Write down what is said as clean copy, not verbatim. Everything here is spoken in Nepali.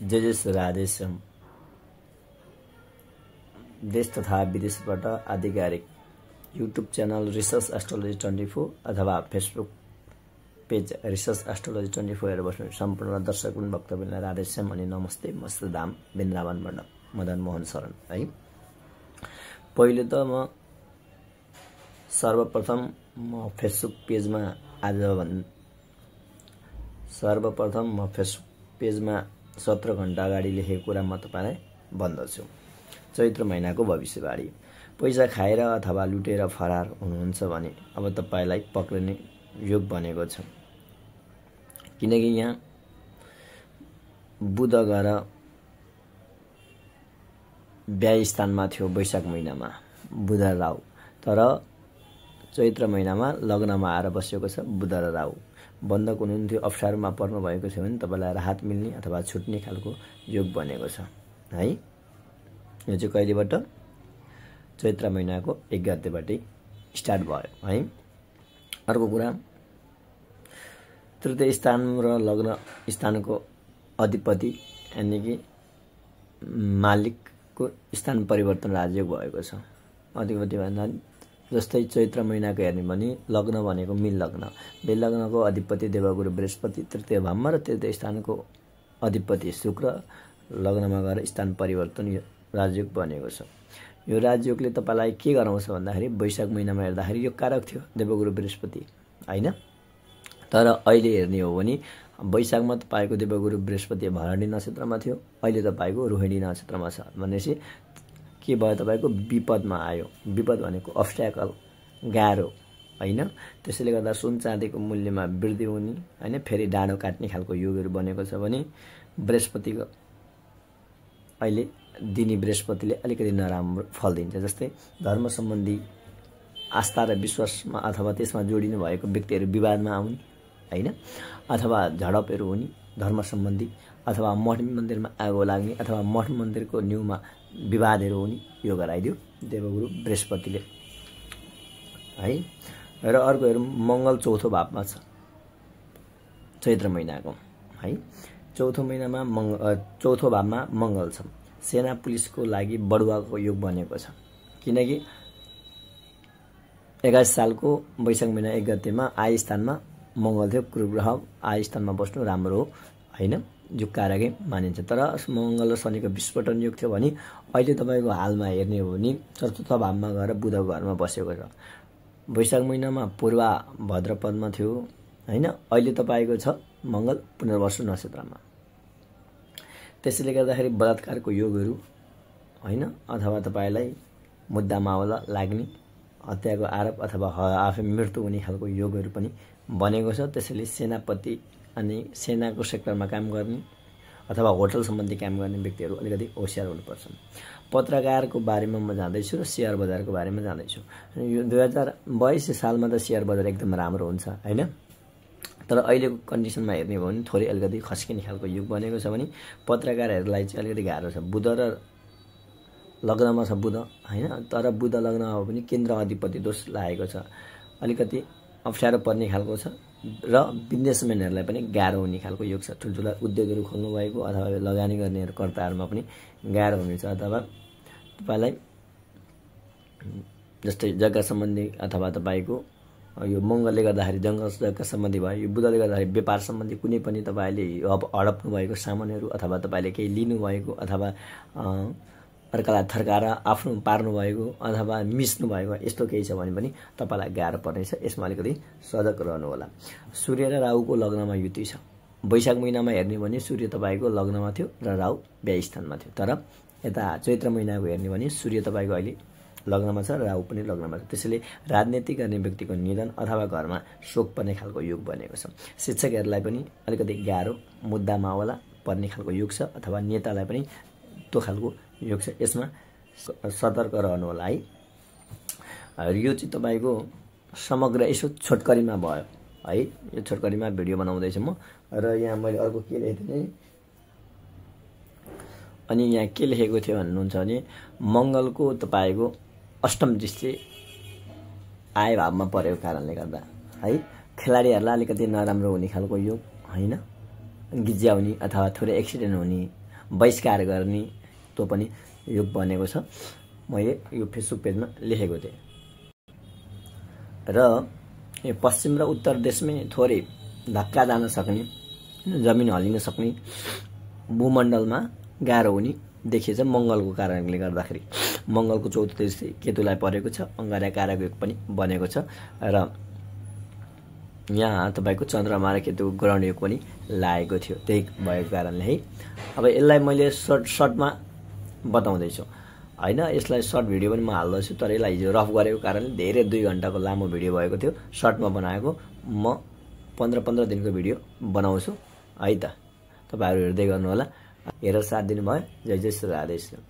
जय राधेश्याम। देश तथा विदेशबाट आधिकारिक युट्युब च्यानल रिसर्च एस्ट्रोलोजी 24 अथवा फेसबुक पेज रिसर्च एस्ट्रोलोजी 24 हेरेर बस्नु सम्पूर्ण दर्शक भक्तवृन्दलाई राधेश्याम अनि नमस्ते। मस्त धाम वृन्दावनबाट मदन मोहन शरण है। पहिले त म सर्वप्रथम फेसबुक पेजमा सर्वप्रथम म फेसबुक पेजमा 17 घण्टा अगाडि लेखेको कुरा म तपाईलाई भन्दछु। चैत्र महिनाको भविष्यवाणी। पैसा खाएर अथवा लुटेर फरार हुनुहुन्छ भने अब तपाईलाई पक्रिने योग बनेको छ। किनकि यहाँ बुध गएर व्यय स्थानमा थियो वैशाख महिनामा बुध र राहु, तर चैत्र महिनामा लग्नमा आएर बसेको छ बुध र राहु। बन्धक हुनुहुन्थ्यो, अप्ठ्यारोमा पर्नु भएको छ भने तपाईलाई राहत मिल्ने अथवा छुट्ने खालको योग बनेको छ है। यो चाहिँ कहिलेबाट? चैत्र महिनाको 1 गतेबाटै स्टार्ट भयो है। अर्को कुरा, तृतीय स्थान र लग्न स्थानको अधिपति यानी कि मालिकको स्थान परिवर्तन राजयोग भएको छ। अधिपति भन्दा जस्तै चैत्र महिनाको हेर्ने भने लग्न भनेको मीन लग्न, बे लग्नको अधिपति देवगुरु बृहस्पति तृतीय भावमा र तृतीय स्थानको अधिपति शुक्र लग्नमा गएर स्थान परिवर्तन राजयोग बनेको छ। यो राजयोगले तपाईलाई के गराउँछ भन्दाखेरि वैशाख महिनामा हेर्दाखेरि यो कारक थियो देवगुरु बृहस्पति हैन, तर अहिले हेर्ने हो भने वैशाखमा तपाईको देवगुरु बृहस्पति भरणी नक्षत्रमा थियो, अहिले तपाईको रोहिणी नक्षत्रमा छ भनेपछि के भयो? तपाईको विपदमा आयो। विपद भनेको अब्स्ट्याकल, गाह्रो हैन। त्यसैले गर्दा सुन चाँदीको मूल्यमा वृद्धि हुने हैन, फेरि डाँडो काट्ने खालको योगहरू बनेको छ भने बृहस्पतिको अहिले दिनी बृहस्पतिले अलिकति नराम्रो फल दिन्छ। जस्तै धर्म सम्बन्धी आस्था र विश्वासमा अथवा त्यसमा जोडिनु भएको व्यक्तिहरू विवादमा आउने हैन, अथवा झडपहरू हुने धर्म सम्बन्धी, अथवा मठ मन्दिरमा आगो लाग्ने, अथवा मठ मन्दिरको न्यूमा विवादहरू हुने यो गराइदियो देवगुरु बृहस्पतिले है। र अर्को हेरौँ, मङ्गल चौथो भावमा छ चैत्र महिनाको है। चौथो भावमा मङ्गल छ। सेना पुलिसको लागि बढुवाको योग बनेको छ। किनकि 21 सालको वैशाख महिना 1 गतेमा आय स्थानमा मङ्गल थियो, कुग्रह आय स्थानमा बस्नु राम्रो हो हैन, जो कारकै मानिन्छ। तर मङ्गल र शनिको विस्फोटन योग थियो भने अहिले तपाईको हालमा हेर्ने हो भने चतुर्थ भावमा गएर बुधको घरमा बसेको छ। वैशाख महिनामा पूर्वा भद्रपदमा थियो हैन, अहिले तपाईको छ मङ्गल पुनर्वसु नक्षत्रमा। त्यसैले गर्दाखेरि बलात्कारको योगहरू हैन, अथवा तपाईलाई मुद्दा मामला लाग्ने, हत्याको आरोप अथवा आफै मृत्यु हुने खालको योगहरू पनि बनेको छ। त्यसैले सेनापति अनि सेनाको सेक्टरमा काम गर्ने अथवा होटल सम्बन्धी काम गर्ने व्यक्तिहरू अलिकति होशियार हुनुपर्छ। पत्रकारको बारेमा म जान्दैछु र शेयर बजारको बारेमा जान्दैछु। यो 2022 सालमा त शेयर बजार एकदम राम्रो हुन्छ हैन, तर अहिलेको कन्डिसनमा हेर्ने हो भने थोरै अलिकति खस्किने खालको युग बनेको छ भने पत्रकारहरूलाई चाहिँ अलिकति गाह्रो छ। बुध र लग्नमा छ बुध हैन, तर बुध लग्नमा हो भने केन्द्र अधिपति दोष लागेको छ, अलिकति अप्ठ्यारो पर्ने खालको छ। र बिजनेसम्यानहरूलाई पनि गाह्रो हुने खालको योग छ। ठुल्ठुला उद्योगहरू खोल्नु भएको अथवा लगानी गर्नेहरू कर्ताहरूमा पनि गाह्रो हुनेछ। अथवा तपाईलाई जस्तै जग्गा सम्बन्धी अथवा तपाईको यो मङ्गलले गर्दाखेरि जग्गा सम्बन्धी भयो, यो बुधले गर्दाखेरि व्यापार सम्बन्धी कुनै पनि तपाईले हडप्नु भएको सामानहरू अथवा तपाईले केही लिनु भएको अथवा अर्कालाई थर्काएर आफ्नो पार्नु भएको अथवा मिच्नु भएको यस्तो केही छ भने पनि तपाईलाई गाह्रो पर्नेछ। यसमा अलिकति सजग रहनु होला। सूर्य र राहुको लग्नमा युति छ। वैशाख महिनामा हेर्ने भने सूर्य तपाईको लग्नमा थियो र राहु व्यय स्थानमा थियो, तर यता चैत्र महिनाको हेर्ने भने सूर्य तपाईको अहिले लग्नमा छ र राहु पनि लग्नमा छ। त्यसैले राजनीति गर्ने व्यक्तिको निधन अथवा घरमा शोक पर्ने खालको योग बनेको छ। शिक्षकहरूलाई पनि अलिकति गाह्रो मुद्दा मामला पर्ने खालको योग छ, अथवा नेतालाई पनि त्यो खालको योग छ। यसमा सतर्क रहनु होला है। यो चाहिँ तपाईको समग्र यसो छोटकरीमा भयो है। यो छोटकरीमा भिडियो बनाउँदैछु म। र यहाँ मैले अर्को के लेखेको थिएँ अनि यहाँ के लेखेको थियो भन्नुहुन्छ भने मङ्गलको तपाईको अष्टम दृष्टि आय भावमा परेको कारणले गर्दा है खेलाडीहरूलाई अलिकति नराम्रो हुने खालको योग हैन, गिज्याउने अथवा थोरै एक्सिडेन्ट हुने बहिष्कार गर्ने त्यो पनि योग बनेको छ। मैले यो फेसबुक पेजमा लेखेको थिएँ। र यो पश्चिम र उत्तर देशमै थोरै धक्का जान सक्ने, जमिन हल्लिन सक्ने, भूमण्डलमा गाह्रो हुने देखिएछ मङ्गलको कारणले गर्दाखेरि। मङ्गलको 14 दृष्टि केतुलाई परेको छ, अङ्गारक कारक योग पनि बनेको छ र यहाँ तपाईको चन्द्रमा र केतुको ग्रहण योग पनि लागेको थियो। त्यही भएको कारणले है अब यसलाई मैले सर्टमा बताउँदैछु हैन। यसलाई सर्ट भिडियो पनि म हाल्दैछु, तर यसलाई हिजो रफ गरेको कारणले धेरै 2 घण्टाको लामो भिडियो भएको थियो। सर्टमा बनाएको म 15-15 दिनको भिडियो बनाउँछु है त। तपाईहरु हेर्दै गर्नु होला। हेरेर साथ दिनुभयो। जय जय श्री राधेश्याम।